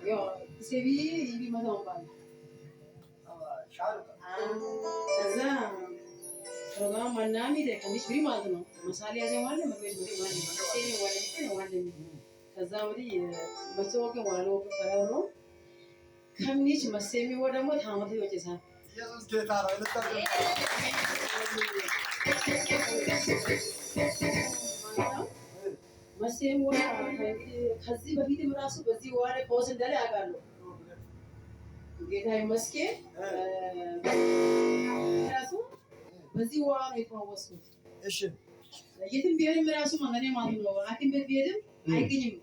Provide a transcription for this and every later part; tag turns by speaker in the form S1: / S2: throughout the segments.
S1: ያው ሴቢ ይመታው ባል ከዛ ፕሮግራም ማናሚ ከንሽ ብሪ ማለት ነው መሳሌ ያዘ ማለት ነው መግቤት ማለት ነው ሴኒ ወለኝ ወለኝ ከዛ ወዲህ መሰወቀ ዋሎ ፈራሮ ከምኒች መሴሚ ወደሞ ታመት ይወጭሳ
S2: ኢየሱስ ጌታ ነው።
S1: መሴም ወ ከዚህ በፊትም ራሱ በዚህ ውሃ ላይ ፈውስ እንዳለ ያውቃለሁ። ጌታ ይመስገን። ራሱ በዚህ ውሃ ነው የተፈወስኩት።
S2: እሺ
S1: የትም ቢሄድም ራሱ ማለት ነው ማለት ነው ሐኪም ቤት ቢሄድም አይገኝም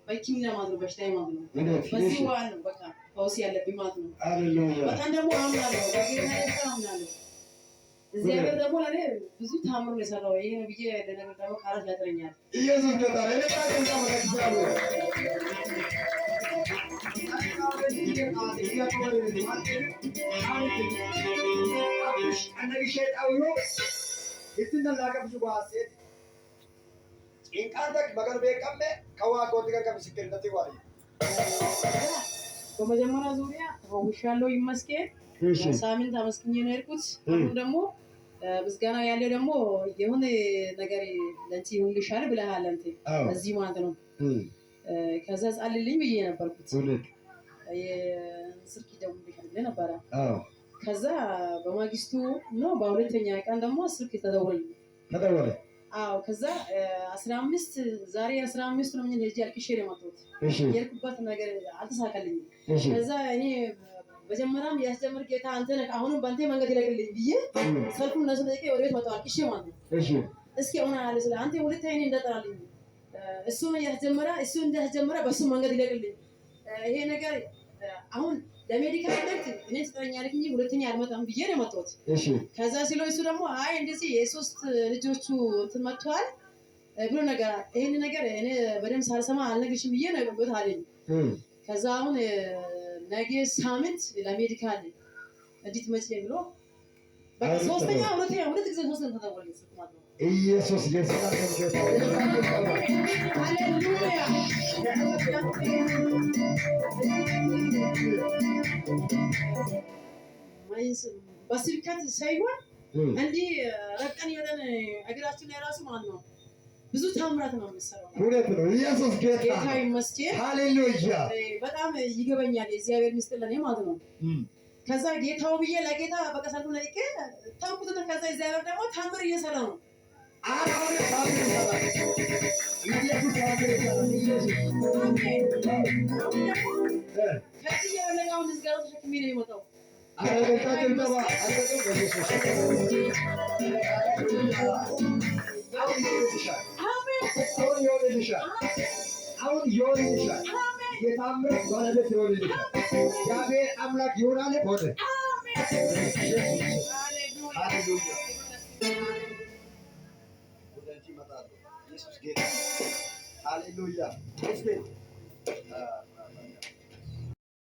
S1: በሕክምና ማለት ነው በሽታዬ ማለት ነው። በዚህ ውሃ ነው በቃ ፈውስ ያለብኝ ማለት ነው።
S2: ሃሌሉያ።
S1: በጣም ደግሞ አምናለሁ፣ በጌታ አምናለሁ። እግዚአብሔር ደግሞ ለእኔ ብዙ ታምር ነው የሰራው። ይሄ ነው ብዬ ለነገር ደግሞ ቃላት ያጥረኛል።
S2: ኢየሱስ ጌታ ነው። እልልታ ጭብጨባ ለእግዚአብሔር።
S1: በመጀመሪያ ዙሪያ ተፈውሻለሁ፣ ይመስገን። ሳምንት አመስግኜ ነው የሄድኩት። አሁን ደግሞ ምስጋና ያለው ደግሞ የሆነ ነገር ለአንቺ ይሁንልሻል ብለሃል አንተ እዚህ ማለት ነው። ከዛ ጸልልኝ ብዬ ነበርኩት። ስልክ ይደውልልሻል ብለህ ነበረ። ከዛ በማግስቱ ነው በሁለተኛ ቀን ደግሞ ስልክ ተደወለልኝ።
S2: ተደወለ።
S1: አዎ ከዛ 15 ዛሬ 15 ነው ምን ሄጄ አልቅሼ ነው የመጣሁት። የሄድኩበት ነገር አልተሳካልኝም። ከዛ እኔ መጀመሪያም ያስጀምር ጌታ አንተ ነህ፣ አሁንም በአንተ መንገድ ይለቅልኝ ብዬ ሰልፉን እነሱ ጠይቄ ወደ ቤት መጣሁ አልቅሼ ማለት ነው። እስኪ አሁን አለ ስለ አንተ ሁለተኛ እኔ እንዳጠራልኝ እሱ ያስጀመረ እሱ እንዳስጀመረ በሱ መንገድ ይለቅልኝ ይሄ ነገር አሁን ለሜዲካል ደክት እኔ ትጠረኛለህ እንጂ ሁለተኛ አልመጣም ብዬ ነው የመጣሁት። ከዛ ሲለው እሱ ደግሞ አይ እንደዚህ የሶስት ልጆቹ እንትን መጥተዋል ብሎ ነገር ይሄን ነገር እኔ በደንብ ሳልሰማ አልነግርሽም ብዬ ነው የቆየሁት አለኝ። ከዛ አሁን ነገ ሳምንት ለሜዲካል እንድትመጪ ብሎ በቃ ሶስተኛ ሁለተኛ ሁለት ጊዜ ሶስት ተደወለልኝ ስልክ ማለት ነው።
S2: ኢየሱስ የሰላም ጌታ
S1: ሃሌሉያ። በስብከት ሳይሆን እንዲህ ረቀን የሆነን እግራችን ላይ ራሱ ማለት ነው ብዙ ታምራት ነው የምሰራው።
S2: እውነት ነው። ኢየሱስ ጌታ
S1: ጌታ ይመስገን።
S2: ሃሌሉያ።
S1: በጣም ይገበኛል የእግዚአብሔር ምስጢር ለኔ ማለት ነው። ከዛ ጌታው ብዬ ለጌታ በቃ ሰልፉን ለቅቄ ተውኩትና ከዛ እግዚአብሔር ደግሞ ታምር እየሰራ ነው።
S2: አሁን ታምር ይሰራል። ኢየሱስ ታምር ይሰራል። ኢየሱስ
S1: አሜን። አሁን ደግሞ ከዚህ የበለጠ አሁን ምስጋና ተሸክሜ ነው የመጣው።
S2: ኧረ እልልታ ጭብጨባ አልሰጥም በኢየሱስ አሁን ይሆንልሻል።
S1: አሜን።
S2: አሁን ይሆንልሻል። አሁን ይሆንልሻል።
S1: አሜን።
S2: የታምር ባለቤት ይሆንልሻል። እግዚአብሔር አምላክ ይሆናል ሆነ።
S1: አሜን። ሃሌሉያ።
S2: ሃሌሉያ። ወደ አንቺ እመጣለሁ። ኢየሱስ ጌታ። ሃሌሉያ። እስኪ